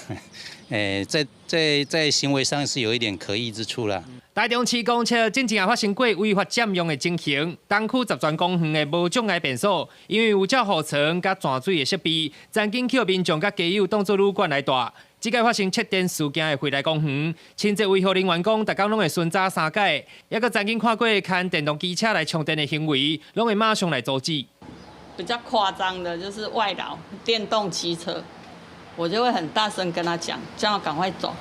在行為上是有一點可疑之處啦。台中市公廁之前也發生過違法佔用的情形，東區十全公園的無障礙便所，因為有照護床佮泉水的設備，曾經予民眾佮街友當作旅館來蹛。這擺發生窃電事件的惠來公園，清潔維護人員講，逐工攏會巡查三擺，抑閣曾經看過牽電動機車來充電的行為，攏會馬上來阻止。比較誇張的，就是外勞電動機車，我就會很大聲跟他講，叫他趕快走，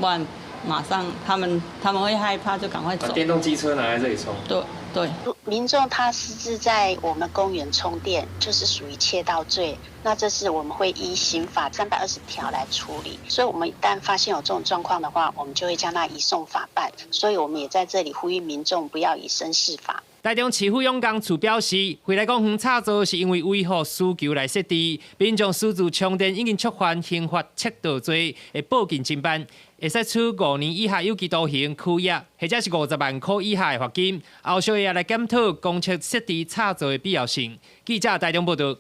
不然馬上他們會害怕，就趕快走。把電動機車拿來這裡充。對對。民眾他私自在我們公園充電，就是屬於竊盜罪。那這是我們會依刑法320條來處理。所以，我們一旦發現有這種狀況的話，我們就會將他移送法辦。所以，我們也在這裡呼籲民眾不要以身試法。台中市府勇工處表示，惠來公園插座是因為維護需求來設置，民眾私自充電已經觸犯刑法竊盜罪，會報警偵辦，會使處5年以下有期徒刑、拘役，或者是50萬塊以下的罰金。後續也來檢討公廁設置插座的必要性。記者台中報道。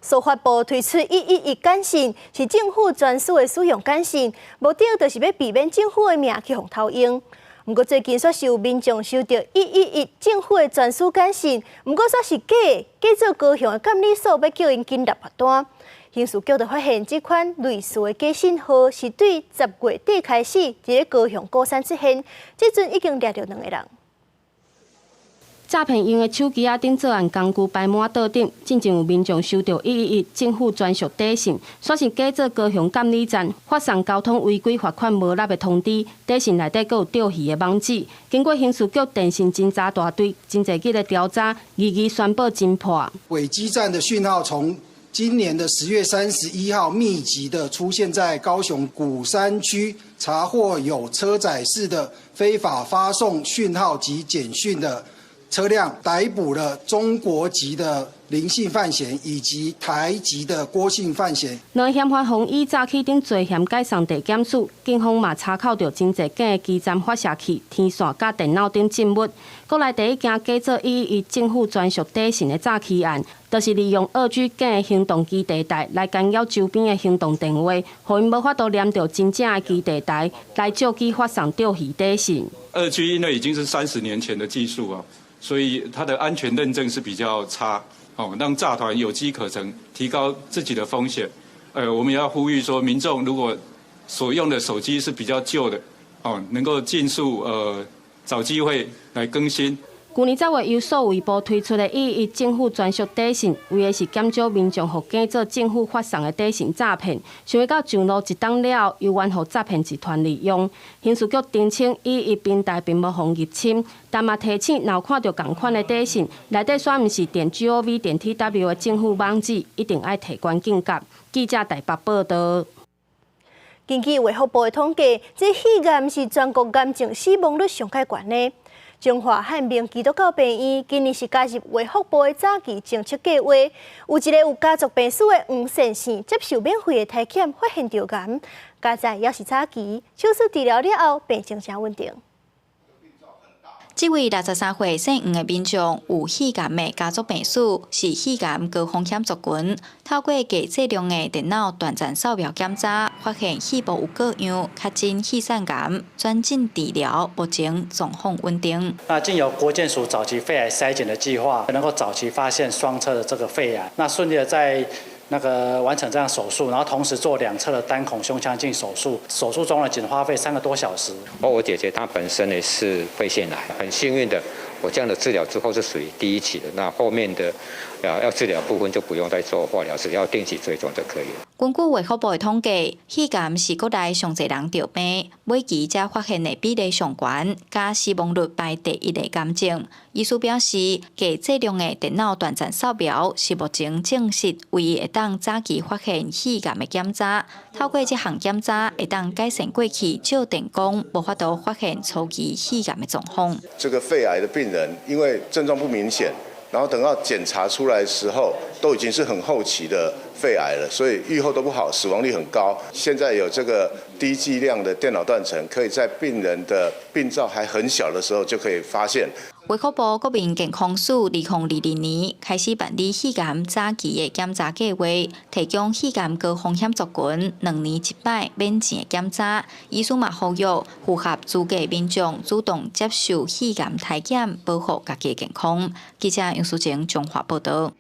司法部推出111簡訊，是政府專屬的使用簡訊，目的就是欲避免政府的名去予偷用。毋過最近煞是有民眾收著111政府的專屬簡訊，毋過煞是假的，假做高雄的監理所欲叫𪜶緊納罰單。刑事局就發現這款類似的假訊號是對10月底開始佇咧高雄鼓山出現，這陣已經掠著兩個人。詐騙用的手機仔頂作案工具擺滿桌頂，進前有民眾收著111政府專屬短訊，煞是假做高雄監理站發送交通違規罰款無納的通知，短訊內底閣有釣魚的網址。經過刑事局電信偵查大隊真濟日的調查，二二宣布偵破。偽基站的訊號從今年的10月31號密集的出現在高雄鼓山區，查獲有車載式的非法發送訊號及簡訊的車輛，逮捕了中國籍的林姓犯嫌以及台籍的郭姓犯嫌。兩個嫌犯予以早起頂罪嫌解送地檢署，警方嘛查扣著真濟假的基站發射器、天線佮電腦等證物。國內第一件假做111政府專屬短訊的詐欺案，就是利用2G 假的行動基地台來干擾周邊的行動電話，予𪜶無法度連著真正的基地台來借機發送釣魚短訊。2G 因為已經是30年前的技術啊，所以它的安全認證是比較差，哦，讓詐團有機可乘，提高自己的風險。我們也要呼籲說，民眾如果所用的手機是比較舊的，哦，能夠盡速找機會來更新。舊年10月由數位部推出的111政府專屬短訊，為的是減少民眾予假做政府發送的短訊詐騙。想欲到上路一冬了後，猶原予詐騙集團利用。刑事局澄清，111平台並無予入侵，但嘛提醒，若有看著仝款的短訊，內底煞毋是.gov.tw 的政府網址，一定愛提懸警覺。記者台北報道。根據衛福部的統計，這肺癌是全國癌症死亡率上懸的。彰化漢明基督教病院今年是加入衛福部的早期偵測計劃，有一个有家族病史的黃先生接受免費的體檢，發現著癌，佳哉猶是早期，手術治療了後，病情誠穩定。這位63歲姓黃的民眾有肺癌的家族病史，是肺癌高風險族群。透過低劑量的電腦斷層掃描檢查，發現肺部有個樣，確診肺腺癌，轉診治療，目前狀況穩定。那經由國健署早期肺癌篩檢的計劃，能夠早期發現雙側的這個肺癌，那順利的在那個完成這樣手術，然後同時做兩側的單孔胸腔鏡手術，手術中呢僅花費3個多小時。我姐姐她本身呢是肺腺癌，很幸運的，我這樣的治療之後是屬於第一期的，那後面的要治療部分就不用再做化療，只要定期追蹤就可以了。根據衛福部的統計，肺癌是國內上濟人著病，尾期才發現的比例上懸，佮死亡率排第一的癌症。醫師表示，低劑量的電腦斷層掃描是目前證實唯一會當早期發現肺癌的檢查。透過這項檢查，會當改善過去照電光無法度發現初期肺癌的狀況。這個肺癌的病人，因為症狀不明顯，然後等到檢查出來的時候，都已經是很後期的肺癌了，所以預後都不好，死亡率很高。現在有這個低劑量的電腦斷層，可以在病人的病灶還很小的時候就可以發現。衛福部國民健康署2022年開始辦理肺癌早期的檢查計劃，提供肺癌高風險族群2年一擺免錢的檢查。醫師嘛呼籲符合資格民眾主動接受肺癌體檢，保護家己健康。記者楊淑靜彰化報道。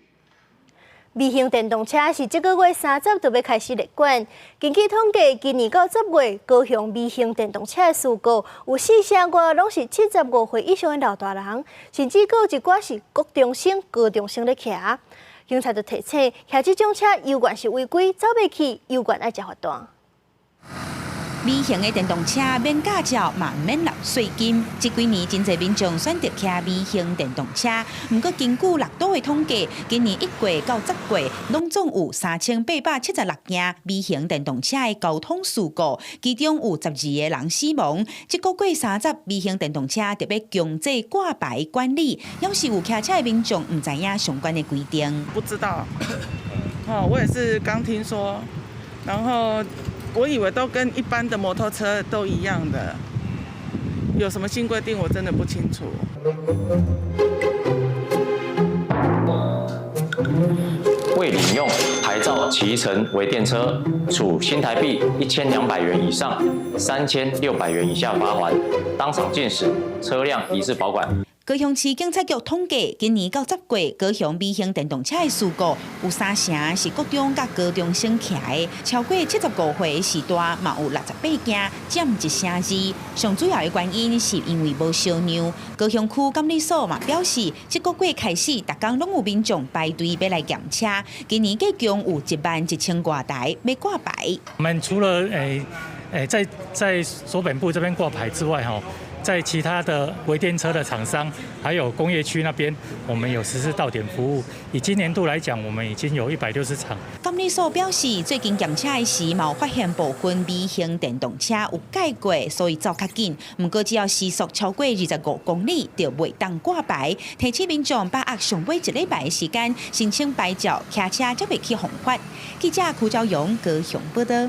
微型電動車是這個月30就欲開始列管。根據統計，今年到10月，高雄微型電動車的事故有四成外攏是75歲以上的老大人，甚至閣有一寡是國中生、高中生咧騎。警察就提醒，騎這種車猶原是違規，走袂去，猶原愛食罰單。微型的電動車免駕照，嘛毋免納稅金。這幾年真濟民眾選擇騎微型電動車，毋過根據六都的統計，今年1月到10月，攏總有3876件微型電動車的交通事故，其中有12個人死亡。這個月30，微型電動車特別強制掛牌管理，表示有騎車的民眾毋知影相關的規定。不知道，哦，我也是剛聽說，然後。我以為都跟一般的摩托車都一樣的，有什麼新規定我真的不清楚。未領用牌照騎乘微電車，處新台幣1200元以上3600元以下罰鍰，當場駕駛，車輛移至保管。高雄市警察局統計，今年到10月，高雄微型電動車的事故有三成是國中佮高中生騎的，超過75歲的時段嘛有68件，佔1成2。上主要的原因是因為無相讓。高雄區監理所嘛表示，這個月開始，逐工攏有民眾排隊欲來驗車，今年計共有1萬1千外台欲掛牌。我們除了在所本部這邊掛牌之外，吼。在其他的微電車的廠商，還有工業區那邊，我們有實施到點服務。以今年度來講，我們已經有160場。監理所表示，最近檢車的時，嘛有發現部分微型電動車有改過，所以走較緊。毋過只要時速超過25公里，就袂當掛牌。提醒民眾把握上尾一禮拜的時間，申請牌照，騎車才袂去犯法。記者柯昭勇高雄報道。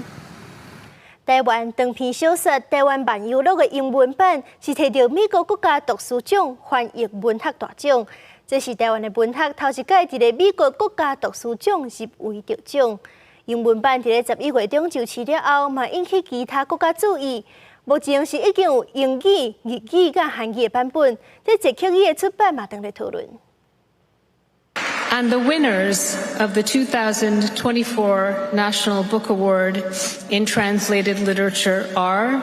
台灣長篇小說《台灣漫遊錄》的英文版是提著美國國家圖書獎翻譯文學大獎，這是台灣的文學頭一擺佇咧美國國家圖書獎入圍得獎。英文版佇咧11月中上市了後，嘛引起其他國家注意。目前是已經有英語、日語佮韓語的版本，這捷克語的出版嘛正咧討論。 And the winners of the 2024 National Book Award in Translated Literature are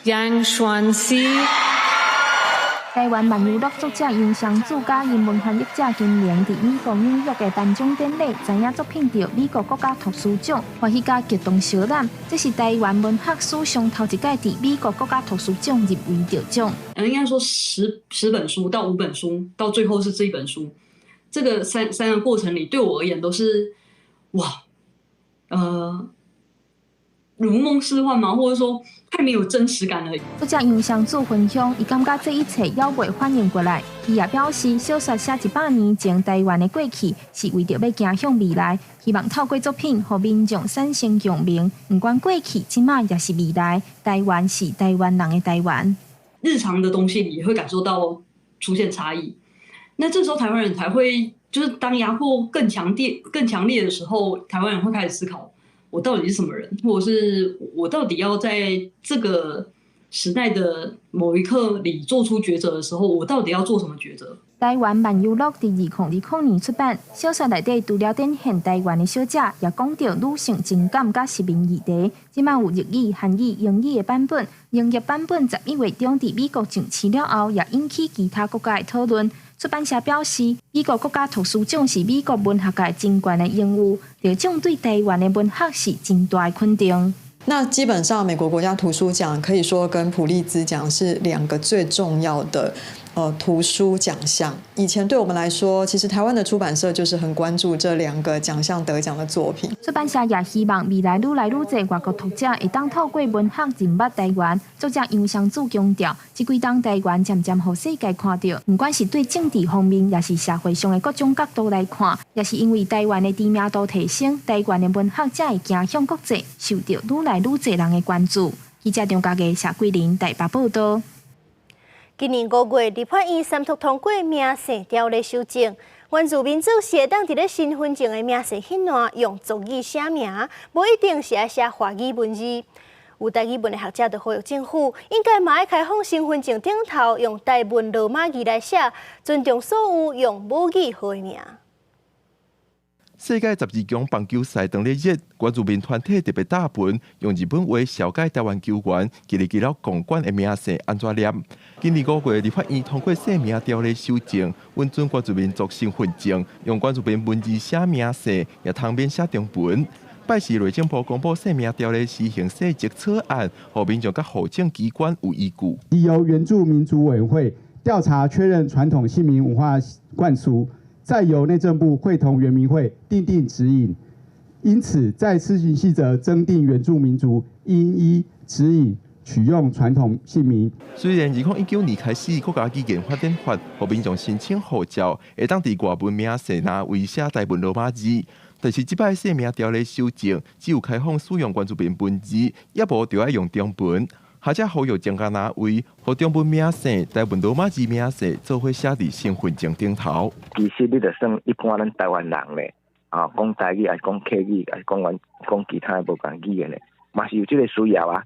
Yang Xuanxi。台灣漫遊錄作者楊雙子佮英文翻譯者金玲佇美國紐約的頒獎典禮，知影作品得美國國家圖書獎，歡喜佮激動相攬。這是台灣文學史上頭一擺佇美國國家圖書獎入圍得獎。應該說10本書到五本書，到最後是這一本書，這個三個過程裡，對我而言都是哇，如夢似幻嗎？或者說太沒有真實感了。作者楊雙子分享，伊感覺這一切猶未反應過來。伊也表示，小說寫100年前台灣的過去，是為著欲走向未來，希望透過作品，予民眾產生共鳴。毋管過去、這馬抑是未來，台灣是台灣人的台灣。日常的東西裡也會感受到出現差異，那這時候台灣人才會，就是當壓迫更強烈、更強烈的時候，台灣人會開始思考。我到底是什麼人，或者是我到底要在這個時代的某一刻裡做出抉擇的時候，我到底要做什麼抉擇？台灣漫遊錄佇2020年出版，小說內底除了展現台灣的小姐，也講著女性情感佮殖民議題。這馬有日語、韓語、英語的版本，英譯版本11月中佇美國上市了後，也引起其他國家的討論。出版社表示，美國國家圖書獎是美國文學界真懸的榮譽，得獎對台灣的文學是真大的肯定。那基本上，美國國家圖書獎可以說跟普利茲獎是兩個最重要的圖書獎項。以前對我們來說，其實台灣的出版社就是很關注這兩個獎項得獎的作品。出版社也希望未來愈來愈濟外國讀者會當透過文學認捌台灣。作者楊雙子強調，這幾冬台灣漸漸予世界看著，毋管是對政治方面，抑是社會上的各種角度來看，也是因為台灣的知名度提升，台灣的文學才會走向國際，受著愈來愈濟人的關注。記者張家傑、謝桂林台北報道。今年5月，立法院三讀通過名姓條例修正，原住民族是會當佇咧身份證的名姓彼欄用族語寫名，無一定是愛寫華語文字。有台語文的學者就呼籲政府，應該嘛愛開放身份證頂頭用台文羅馬字來寫，尊重所有用母語號的名。世界12強棒球賽當咧熱，原住民團體特別打分，用日本話紹介台灣球員，記錄記了共管的名姓按怎念。今年5月，立法院通過姓名條例修正，允准原住民族身份證用原住民文字寫名姓，也通免寫中文。拜四內政部公布姓名條例施行細則草案，予民眾佮戶政機關有依據。已由原住民族委員會調查確認傳統姓名文化慣俗。再由內政部會同原民會訂定指引，因此在施行細則增訂原住民族應依指引取用傳統姓名。雖然2019年開始，國家語言發展法，予民眾申請護照，會當佇外文名姓欄位寫台文羅馬字，但是這擺姓名條例修正，只有開放使用原住民文字，抑無就愛用中文。學者呼籲增加欄位，予中文名姓、台文羅馬字名姓做伙寫佇身份證頂頭。其實你就算一般咱台灣人咧，啊，講台語抑是講客語，抑是講阮講其他無仝語言咧，嘛是有這個需要啊。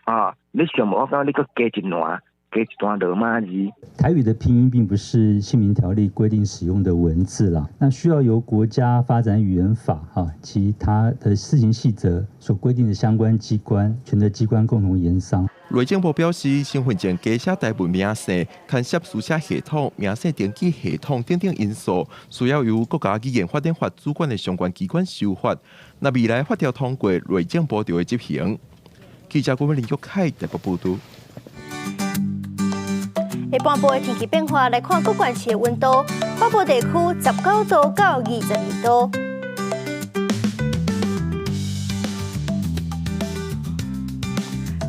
啊，你想無？我感覺你閣加一欄，加一段羅馬字。台語的拼音並不是姓名條例規定使用的文字啦，那需要由國家發展語言法哈其他的施行細則所規定的相關機關、權責機關共同研商。內政部表示，身份證加寫台文名姓，牽涉書寫系統、名姓登記系統等等因素，需要由國家語言發展法主管的相關機關修法。若未來法條通過，內政部就會執行。記者郭林玉凱台北報導。下半晡的天氣變化來看，各縣市的溫度，北部地區19度到22度。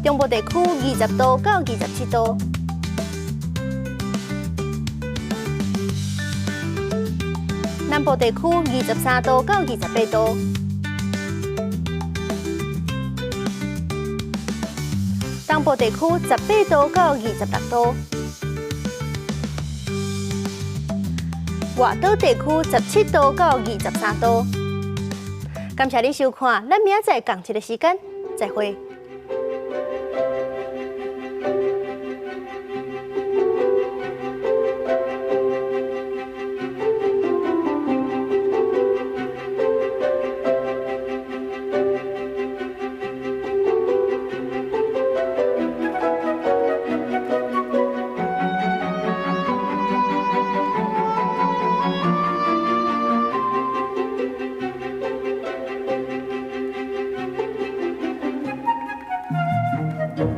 中部地區20度到27度，南部地區23度到28度，東部地區18度到26度，外島地區17度到23度。感謝您收看，咱明仔載仝一个時間，再會。